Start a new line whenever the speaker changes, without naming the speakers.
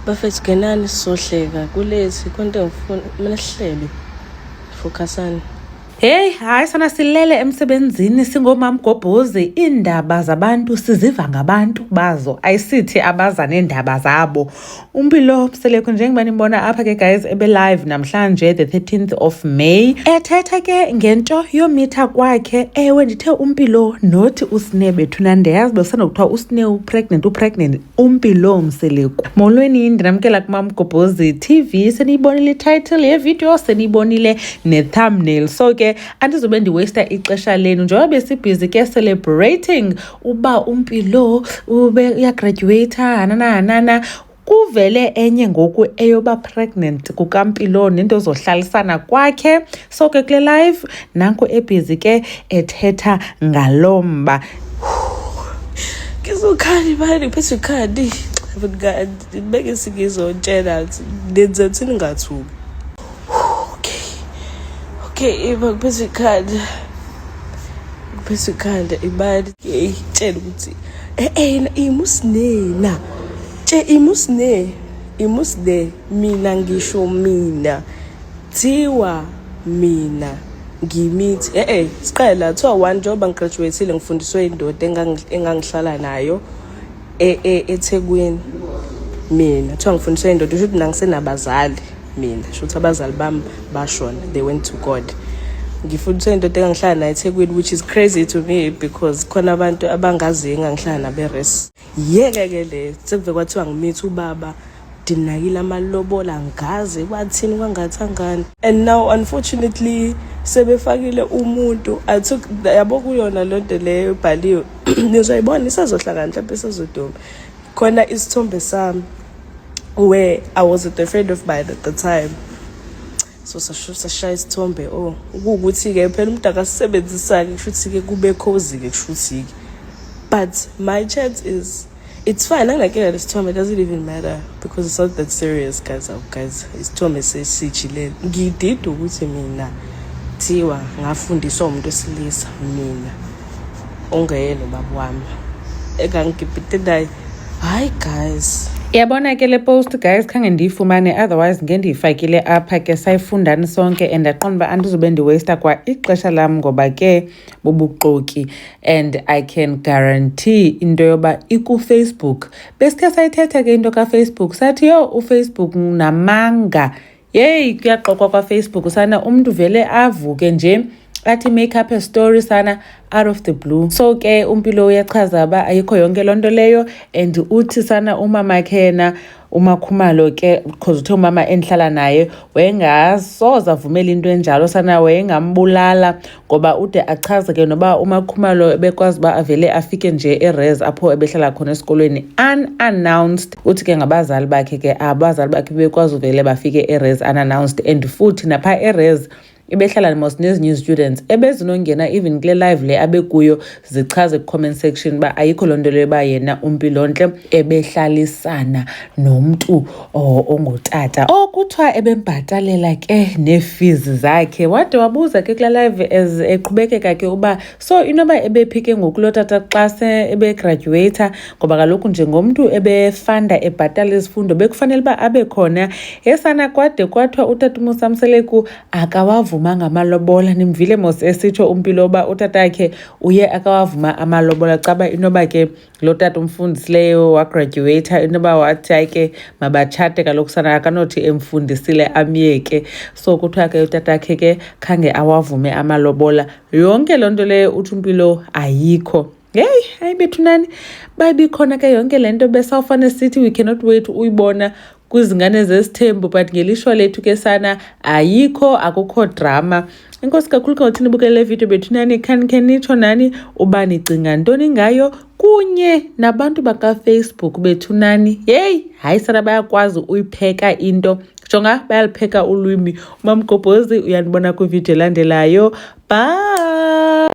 Bafethu, ngenani sizohleka kulezi konto engifuna mina sihlebe. Focusani.
Hey, hayi sana, silele emsebenzini singomamgobhozi. Iindaba zabantu siziva ngabantu bazo, ayisithi abaza neendaba zabo. UMpilo Mseleku, njengoba nimbona apha ke guys, ebe-live namhlanje the 13th of May, ethetha ke ngento yomitha kwakhe. Ewe, ndithe uMpilo, nothi uSine bethuna. Ndiyazi bekusanda kuthiwa uSine upregnant, upregnant uMpilo Mseleku. Molweni, ndinamkela kuMamgobhozi TV. Seniyibonile ititle yevidiyo, seniyibonile ne-thumbnail, so ke andizobe ndiwasta ixesha lenu njengoba besibhizi ke celebrating uba uMpilo ube uyagraduata, hanana hanana. Kuvele enye ngoku eyoba pregnant kukaMpilo nento zohlalisana kwakhe. So ke kule live nanku ebhizi ke ethetha ngalo mba.
Ngizokhali bani ngiphethe ikhadi. Beke singizotshela ukuthi nenza thini, ngathuki. Okay. Okay, iba ngiphethe ikhanda. Ngiphethe ikhanda imali. Hey, tshela ukuthi eh imusnena. Tše imusne. Imusne mina, ngisho mina. Thiwa mina ngimithi siqale la. Kuthiwa one, njengoba ngigraduateile, ngifundiswe indoda engangihlala nayo eThekwini. Mina kuthiwa ngifundiswe indoda, kusho ukuthi mina ngisenabazali. Mina sho ukuthi abazali bami bashona, they went to God. Ngifundiswe indoda engangihlala nayo eThekwini, which is crazy to me because khona abantu abangaziyo engangihlala nabo eres. Yeke-ke le sekuve kwathiwa ngimithi, ubaba dinakile amalobola, ngaze kwathini kwangathangani, and now unfortunately sebefakile umuntu. I took, yabo, kuyona lento leyo ebhaliwe, nizoyibona, isazohlangana mhlawumbe, isazoduma khona isithombe sami where I was with a friend of mine at the time. So sashaya isithombe. Oh, kuwukuthi-ke phela umuntu akasisebenzisa-ke, kusho ukuthi-ke kube cozy-ke, kusho ukuthi-ke, but my chat is, it's fine, anginankinga lesithombe. It doesn't even matter because it's not that serious, guys. Oh, guys, isithombe sesijilele. Ngidida ukuthi mina thiwa ngafundiswa umuntu wesilisa, mina ongeyena ubaba wami engangigibhite naye. Hayi guys.
Yabona ke le post guys, khange ndiyifumane, otherwise ngendiyifakile apha ke sayifundani sonke, and ndaqonda uba andizobe ndiwasta kwa ixesha lam ngoba ke bubuxoki, and I can guarantee into yoba ikuFacebook. Besikhe sayithetha ke into kaFacebook, sathi yho, uFacebook namanga. Yeyi, kuyaxokwa kwaFacebook sana, umntu vele avuke nje athi make up a story sana out of the blue. So ke uMpilo uyachaza uba ayikho yonke loo nto leyo, and uthi sana umamakhe yena uMakhumalo ke, because uthe umama endihlala naye wayengasoze avumele into enjalo sana, wayengambulala, ngoba ude achaze ke noba uMakhumalo ebekwazi uba avele afike nje eres apho ebehlala khona esikolweni unannounced. Uthi ke ngabazali bakhe ke, abazali bakhe bekwazi uvele bafike eres unannounced, and futhi napha eres ibehlala mos nezinye students ebezinongena even kule live le abekuyo, zichaze ku-comment section uba ayikho loo nto leyo uba yena uMpilontle ebehlalisana nomntu ongutata okuthiwa ebembhatalela ke nee-fees zakhe. Wade wabuza ke kulaa live as eqhubekeka ke uba so inoba ebephi ke ngoku loo tata xa se ebegraduata, ngoba kaloku njengomntu ebefanda ebhatala izifundo bekufanele uba abe khona yesana. Kwade kwathiwa utata uMusa Mseleku akawavumanga amalobola. Nimvile mos esitsho uMpilo uba utatakhe uye akawavuma amalobola, caba inoba ke lo tata umfundisileyo wagraduata, inoba wathi hayi ke mabatshate kaloku sana, akanothi emfundisile amyeke. So kuthiwa ke utatakhe ke khange awavume amalobola. Yonke loo nto leyo uthi uMpilo ayikho. Heyi, hayi bethunani, babikhona ke yonke le nto. Besawufane sithi we cannot wait uyibona kwizingane zesithembu, but ngelishwa lethu ke sana ayikho, akukho drama. Enkosi kakhulu xa uthini ibukele le video bethunani. Khanikhe nitsho nani uba nicinga ntoni ngayo kunye nabantu bakaFacebook bethunani. Yeyi, hayi sana, bayakwazi uyipheka into, jonga, bayalipheka ulwimi. Umamgobhozi uyandibona kwividiyo elandelayo. Bye.